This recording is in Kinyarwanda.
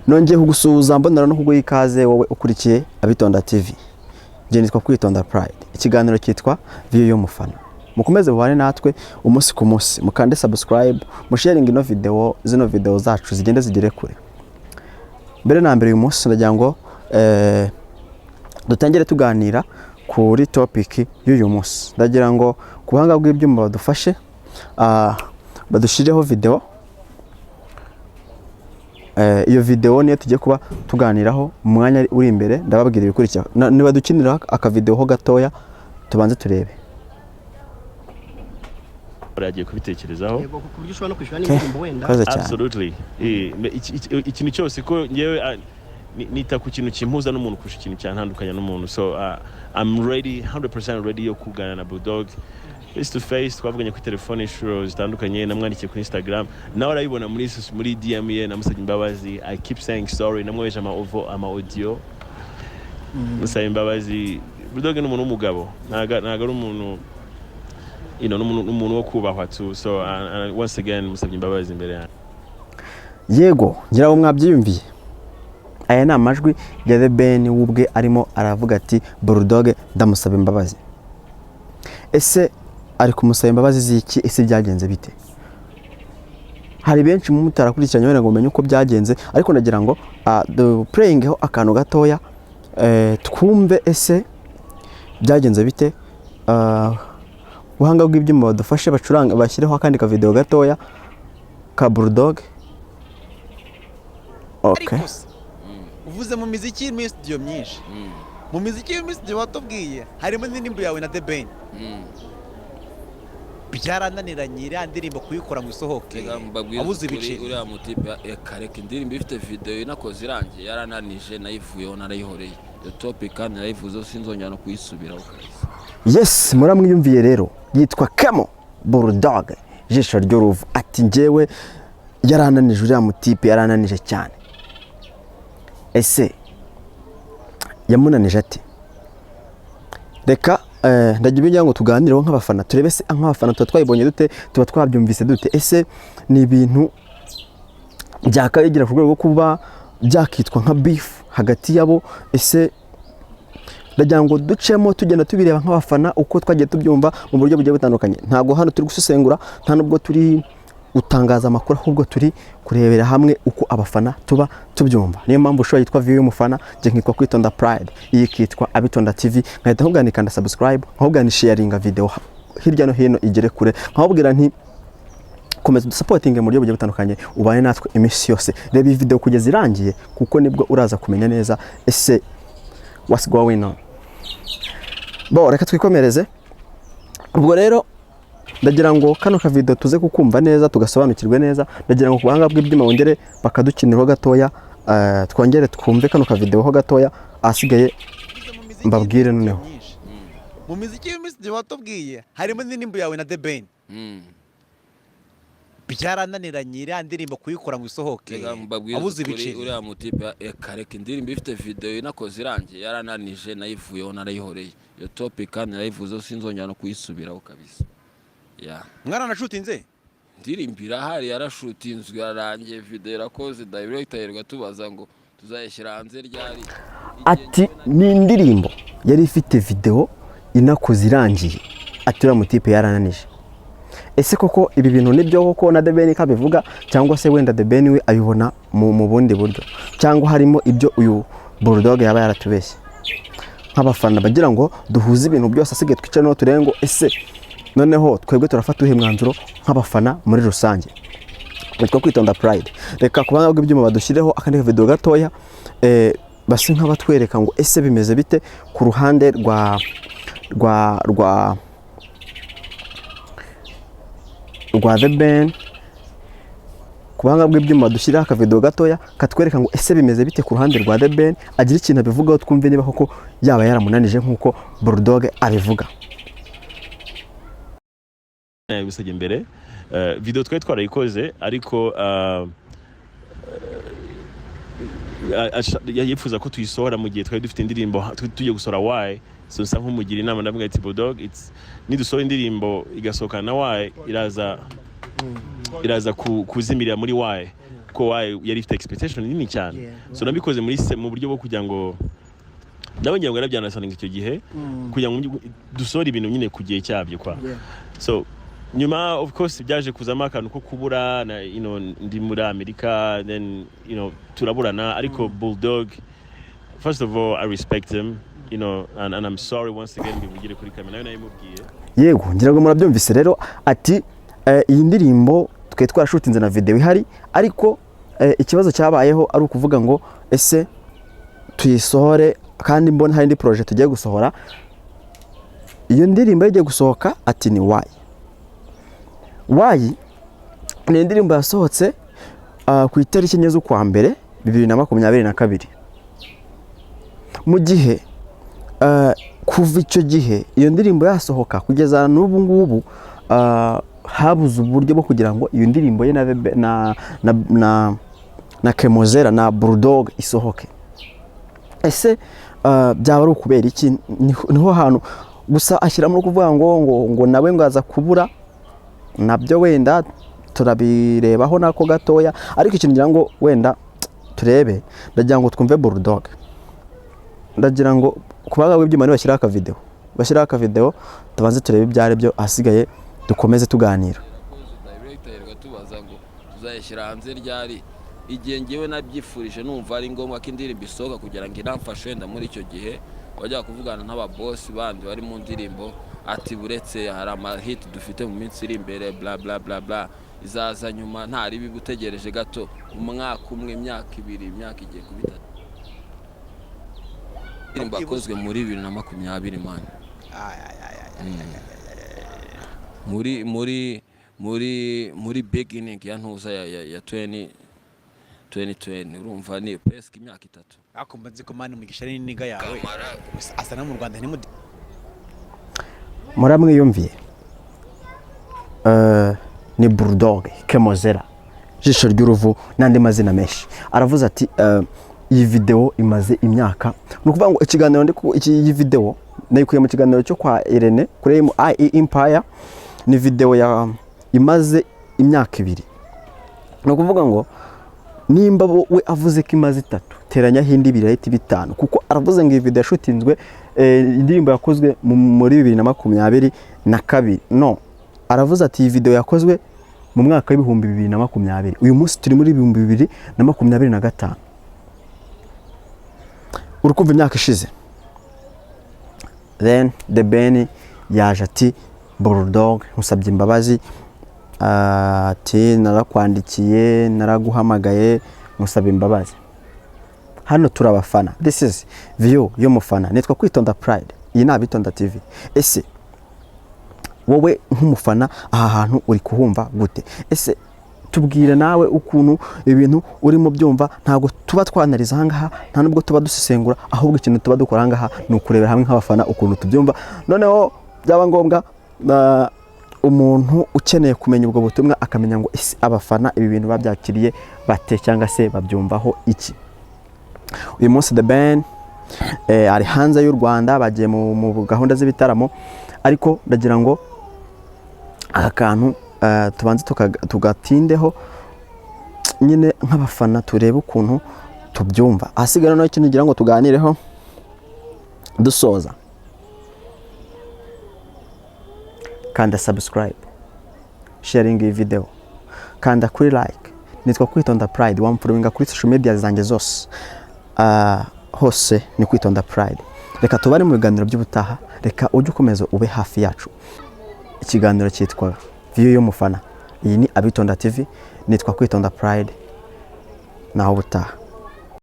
Nongeye kugusuhuza, mbonera no kuguha ikaze wowe ukurikiye Abitonda TV. Njye nitwa Kwitonda Pride. Ikiganiro cyitwa View y'umufana. Mukomeze mubane natwe umunsi ku munsi, mukande subscribe, musharinge ino video, zino video zacu zigende zigere kure. Mbere na mbere, uyu munsi ndagira ngo dutangire tuganira kuri topic y'uyu munsi. Ndagira ngo ku buhanga bw'ibyuma badufashe, badushyireho video. Iyo video niyo tugiye kuba tuganiraho mu mwanya uri imbere. Ndababwira ibikurikira. Niba dukiniraho akavideo ho gatoya, tubanze turebe. Yagiye kubitekerezaho. Yego, ku buryo ushobora no kwishyura n'indirimbo wenda. Koze cyane. Absolutely. Ikintu cyose ko ngewe nita ku kintu kimpuza n'umuntu kurusha ikintu cyantandukanya n'umuntu. So I'm ready, 100% ready yo kuganira na Bulldog face to face. Twavuganye kuri telefone inshuro zitandukanye, namwandikiye kuri Instagram, nawe arabibona muri DM ye. Namusabye imbabazi. I keep saying sorry. Namwoheje ama audio musaba imbabazi. Bulldog ni umuntu w'umugabo, ntago ari umuntu ni umuntu wo kubahwa tu. So once again musabye imbabazi imbere yanjye. Yego, ngira ngo mwabyiyumviye. Aya ni amajwi ya The Ben we ubwe arimo aravuga ati: "Bulldog ndamusaba imbabazi." Ese ari kumusaba imbabazi z'iki? Ese byagenze bite? Hari benshi mu mutarakurikiranye wenda ngo mumenye uko byagenze, ariko ndagira ngo duplayingeho akantu gatoya, twumve ese byagenze bite. Ubuhanga bw'ibyuma badufashe, bacuranga, bashyireho akandi kavideo gatoya ka Bulldog. Okay. Ariko se uvuze mu miziki muri studio myinshi, mu miziki yo muri studio watubwiye harimo indirimbo yawe na The Ben, byarananiranye iriya ndirimbo kuyikora ngo isohoke? Reka mbabwire wabuze ukuri, ibiceri? Uriya mutipe, reka reka, indirimbo ifite video inakoze irangiye yarananije, nayivuyeho, narayihoreye. Iyo topic kandi narayivuzeho, sinzongera no kuyisubiraho kabisa. Yes, muramwiyumviye rero, yitwa Kemo Bulldog Jisho ry'uruvu. Ati: "Njyewe yarananije, uriya mutipe yarananije cyane." Ese yamunanije ati? Reka ndagira ibyo ngo tuganireho nk'abafana, turebe se nk'abafana tuba twayibonye dute, tuba twabyumvise dute? Ese ni ibintu byakabigira ku rwego rwo kuba byakitwa nka beef hagati yabo? Ese ndagira ngo ducemo tugenda tubireba nk'abafana uko twagiye tubyumva mu buryo bugiye butandukanye. Ntabwo hano turi gusesengura, nta nubwo turi gutangaza amakuru, ahubwo turi kurebera hamwe uko abafana tuba tubyumva. Niyo mpamvu ushobora yitwa View y'umufana, njye nkitwa Kwitonda Pride, iyi ikitwa Abitonda TV. Nkahita nkubwira nti: "Kanda subscribe," nkakubwira nti: "Sharinga video hirya no hino igere kure," nkakubwira nti: "Komeza udusupportinge mu buryo bugiye butandukanye, ubane natwe iminsi yose." Reba iyi video kugeza irangiye, kuko nibwo uraza kumenya neza ese what's going on. Bo reka twikomereze. Ubwo rero ndagira ngo kano kavido tuze kukumva neza, tugasobanukirwe neza. Ndagira ngo ku buhanga bw'ibyuma bongere bakadukiniraho gatoya, twongere twumve kano kavideo ho gatoya, ahasigaye Uvuze mu miziki mbabwire muri noneho. studio myinshi, mu miziki yo muri studio watubwiye harimo indirimbo yawe na The Ben, byarananiranye iriya ndirimbo kuyikora ngo isohoke? Reka mbabwire wabuze ukuri, ibiceri? Uriya mutipe, reka reka, indirimbo ifite video inakoze irangiye yarananije, nayivuyeho, narayihoreye. Iyo topic kandi narayivuzeho, sinzongera no kuyisubiraho kabisa ya. Mwaranashutinze? Indirimbo irahari, yarashutinzwe, irarangiye, video irakoze. Director yirirwa tubaza ngo tuzayishyira hanze ryari. Ati ni indirimbo yari ifite video inakoze irangiye, ati uriya mutipe yarananije. Ese koko ibi bintu nibyo koko na The Ben kabivuga, cyangwa se wenda The Ben we abibona mu bundi buryo, cyangwa harimo ibyo uyu Bulldog yaba yaratubeshye? Nk'abafana bagira ngo duhuze ibintu byose, asigaye twicare noneho turebe ngo ese noneho twebwe turafata uwuhe mwanzuro nk'abafana muri rusange. Nitwa Kwitonda Pride. Reka ku buhanga bw'ibyuma badushyireho akandi video gatoya, base nk'abatwereka ngo ese bimeze bite ku ruhande rwa The Ben. Ku buhanga bw'ibyuma dushyiraho akavidewo gatoya katwereka ngo ese bimeze bite ku ruhande rwa The Ben, agira ikintu abivugaho, twumve niba koko yaba yaramunanije nk'uko Bulldog abivuga. Yabisabye mbere. Video twari twarayikoze, ariko yifuza ko tuyisohora mu gihe twari dufite indirimbo tugiye gusohora Why. So nsa nk'umugira inama, ndavuga ati: "Bulldog, nidusohora indirimbo igasohokana na Why, iraza kuzimirira muri Why." Kuko Why yari ifite expectation nini cyane. So nabikoze mu buryo bwo kugira ngo nawe, ngira ngo yarabyanasanaga icyo gihe, kugira ngo dusohore ibintu nyine ku gihe cyabyo kwa. So nyuma, of course, byaje kuzamo akantu ko kubura na, ndi muri Amerika, then turaburana. Ariko Bulldog, first of all, I respect him, and I'm sorry once again, mbivugire kuri kamera, nawe nabimubwiye. Yego, ngira ngo murabyumvise rero. Ati iyi ndirimbo twari twarashutinze na video ihari, ariko ikibazo cyabayeho ari ukuvuga ngo ese tuyisohore kandi mbona hari indi projet tugiye gusohora. Iyo ndirimbo igiye gusohoka, ati ni Why. Why ni indirimbo yasohotse ku itariki 4 z'ukwa mbere 2022, mu gihe kuva icyo gihe iyo ndirimbo yasohoka kugeza n'ubu ngubu, habuze uburyo bwo kugira ngo iyo ndirimbo ye na Kemozera na Bulldog isohoke. Ese byaba ari ukubera iki? Niho hantu gusa ashyiramo no kuvuga ngo nawe ngo aza kubura, nabyo wenda turabirebaho nako gatoya. Ariko ikintu ngira ngo wenda turebe, ndagira ngo twumve Bulldog. Ndagira ngo ku bagabo b'ibyuma nibashyiraho akavideo, bashyiraho akavideo tubanze turebe ibyo ari byo, ahasigaye dukomeze tuganira. Director yirirwa tubaza ngo tuzayishyira hanze ryari. Igihe ngewe nabyifurije, numva ari ngombwa ko indirimbo isohoka kugira ngo inamfashe wenda muri icyo gihe, wajya kuvugana n'ababosi bandi bari mu ndirimbo, ati buretse, hari amahiti dufite mu minsi iri imbere, bla bla bla bla, izaza nyuma, nta ribi utegereje gato umwaka umwe, imyaka 2, imyaka igiye kuba 3. Indirimbo yakozwe muri 2020, man, muri beginning ya ntuza ya 20 2020. Urumva ni presque imyaka 3. Ariko mba nzi ko, man, Mugisha ari nigga yawe. Gusa asa no mu Rwanda ntimu Muramwiyumviye. Ni Bulldog Kemozera, jisho ry'uruvu n'andi mazina menshi. Aravuze ati iyi video imaze imyaka, ni ukuvuga ngo ikiganiro ndi iyi video nayikuye mu kiganiro cyo kwa Irene kuri MIE Empire. Ni video ya imaze imyaka 2. Ni ukuvuga ngo nimba we avuze ko imaze 3, teranyaho indi 2, ahita iba 5, kuko aravuze ngo iyi video yashutinzwe, indirimbo yakozwe muri 2022. No aravuze ati iyi video yakozwe mu mwaka wa 2020, uyu munsi turi muri 2025. Uri kumva imyaka ishize. Then The Ben yaje ati Bulldog, nkusabye imbabazi. Ati narakwandikiye, naraguhamagaye, nkusaba imbabazi. Hano turabafana. This is view y'umufana. Nitwa Kwitonda Pride, iyi ni Abitonda TV. Ese wowe nk'umufana aha hantu uri kuhumva gute? Ese tubwire nawe ukuntu ibintu urimo byumva. Ntabwo tuba twanariza ahangaha, nta nubwo tuba dusesengura, ahubwo ikintu tuba dukora ahangaha ni ukurebera hamwe nk'abafana ukuntu tubyumva. Noneho byaba ngombwa umuntu ukeneye kumenya ubwo butumwa akamenya ngo ese abafana ibi bintu babyakiriye bate, cyangwa se babyumvaho iki. Uyu munsi The Ben ari hanze y'u Rwanda, bagiye mu gahunda z'ibitaramo. Ariko ndagira ngo aka kantu tubanze tugatindeho nyine nk'abafana, turebe ukuntu tubyumva. Ahasigaye noneho ikintu ngira ngo tuganireho dusoza: kanda subscribe, sharing iyi video, kanda kuri like. Nitwa Kwitonda Pride. Wamfollowinga kuri social media zanjye zose. Hose ni Kwitonda Pride. Reka tubare mu biganiro by'ubutaha. Reka ujye ukomeza ube hafi yacu. Ikiganiro cyitwa View y'umufana. Iyi ni Abitonda TV. Nitwa Kwitonda Pride. Naho ubutaha.